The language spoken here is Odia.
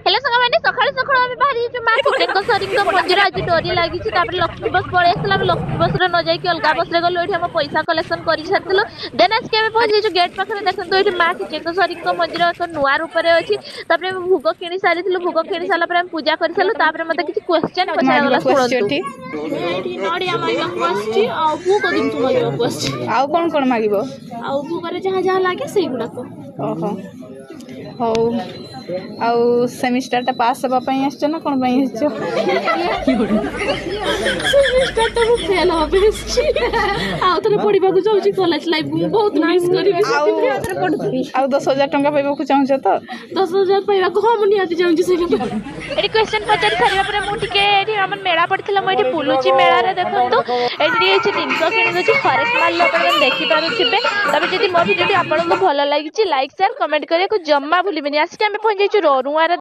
ହେଲୋ ସାଙ୍ଗମାନେ, ସକାଳୁ ସକାଳୁ ଆମେ ବାହାରି ଯାଇଛୁ ମା ଖିଚେଙ୍କଶ୍ୱରୀଙ୍କ ମନ୍ଦିର। ଆଜି ଡୋରି ଲାଗିଛି। ତାପରେ ଲକ୍ଷ୍ମୀ ବସ୍ ପଳେଇ ଆସିଲା। ଆମେ ଲକ୍ଷ୍ମୀ ବସ୍ରେ ନ ଯାଇକି ଅଲଗା ବସ୍ରେ ଗଲୁ। ଏଠି ଆମ ପଇସା କଲେକ୍ସନ କରି ସାରିଥିଲୁ। ଦେନ୍ ଆସିକି ଆମେ ପହଞ୍ଚି ଯାଇଛୁ ଗେଟ୍ ପାଖରେ। ଦେଖନ୍ତୁ, ଏଠି ମା ଖିଚେଙ୍କଶ୍ୱରୀଙ୍କ ମନ୍ଦିର ଏକ ନୂଆ ରୂପରେ ଅଛି। ତାପରେ ଆମେ ଭୋଗ କିଣି ସାରିଥିଲୁ। ଭୋଗ କିଣି ସାରିଲା ପରେ ଆମେ ପୂଜା କରିସାରିଲୁ। ତାପରେ ମତେ କିଛି କ୍ୱେଶ୍ଚନ ପଚରାଗଲା। ମାଗିବାକୁ ଆସିଛ? ଶୁଣନ୍ତୁ। ଏଠି ମୁଁ ଏଇଠି ନଡ଼ିଆ ମାଗିବାକୁ ଆସିଛି ଆଉ ଭୋଗ ଜିନିଷ ମାଗିବାକୁ ଆସିଛି। ଆଉ କ'ଣ କ'ଣ ମାଗିବ? ଆଉ ଭୋଗରେ ଯାହା ଯାହା ଲାଗେ, ସେଇଗୁଡ଼ାକ। ଓହୋ, ହଉ। ଆଉ ସେମିଷ୍ଟାରଟା ପାସ୍ ହେବା ପାଇଁ ଆସିଛ ନା କ'ଣ ପାଇଁ ଆସିଛ? ସେମିଷ୍ଟାରଟା ମୁଁ ଫେଲ୍ ହେବା ପାଇଁ ଆସିଛି। ଆଉ ଥରେ ପଢ଼ିବାକୁ ଯାଉଛି। କଲେଜ ଲାଇଫ୍ ମୁଁ ବହୁତ ମିସ୍ କରିବି। ଆଉ ଆଉ 10,000 ଟଙ୍କା ପାଇବାକୁ ଚାହୁଁଛ ତ? 10,000 ପାଇବାକୁ, ହଁ, ମୁଁ ନିହାତି ଚାହୁଁଛି ସେଇଟା। ଏଠି କ୍ୱେଶ୍ଚନ ପଚାରି ସାରିବା ପରେ ମୁଁ ଟିକେ ଏଠି ଆମର ମେଳା ପଡ଼ିଥିଲା, ମୁଁ ଏଠି ବୁଲୁଛି ମେଳାରେ। ଦେଖନ୍ତୁ, ଏଠି ଟିକେ କିଛି ଜିନିଷ କିଣିଦେଉଛି ହରେକ ମାଲ, ଆପଣମାନେ ଦେଖିପାରୁଥିବେ। ତାପରେ ଯଦି ମୋ ଭିଡ଼ିଓଟି ଆପଣଙ୍କୁ ଭଲ ଲାଗିଛି, ଲାଇକ୍, ସେୟାର, କମେଣ୍ଟ କରିବାକୁ ଜମା ଭୁଲିବେନି। ଆସିକି ଆମେ ପହଞ୍ଚି ଯାଇଛୁ ରରୁଆରେ।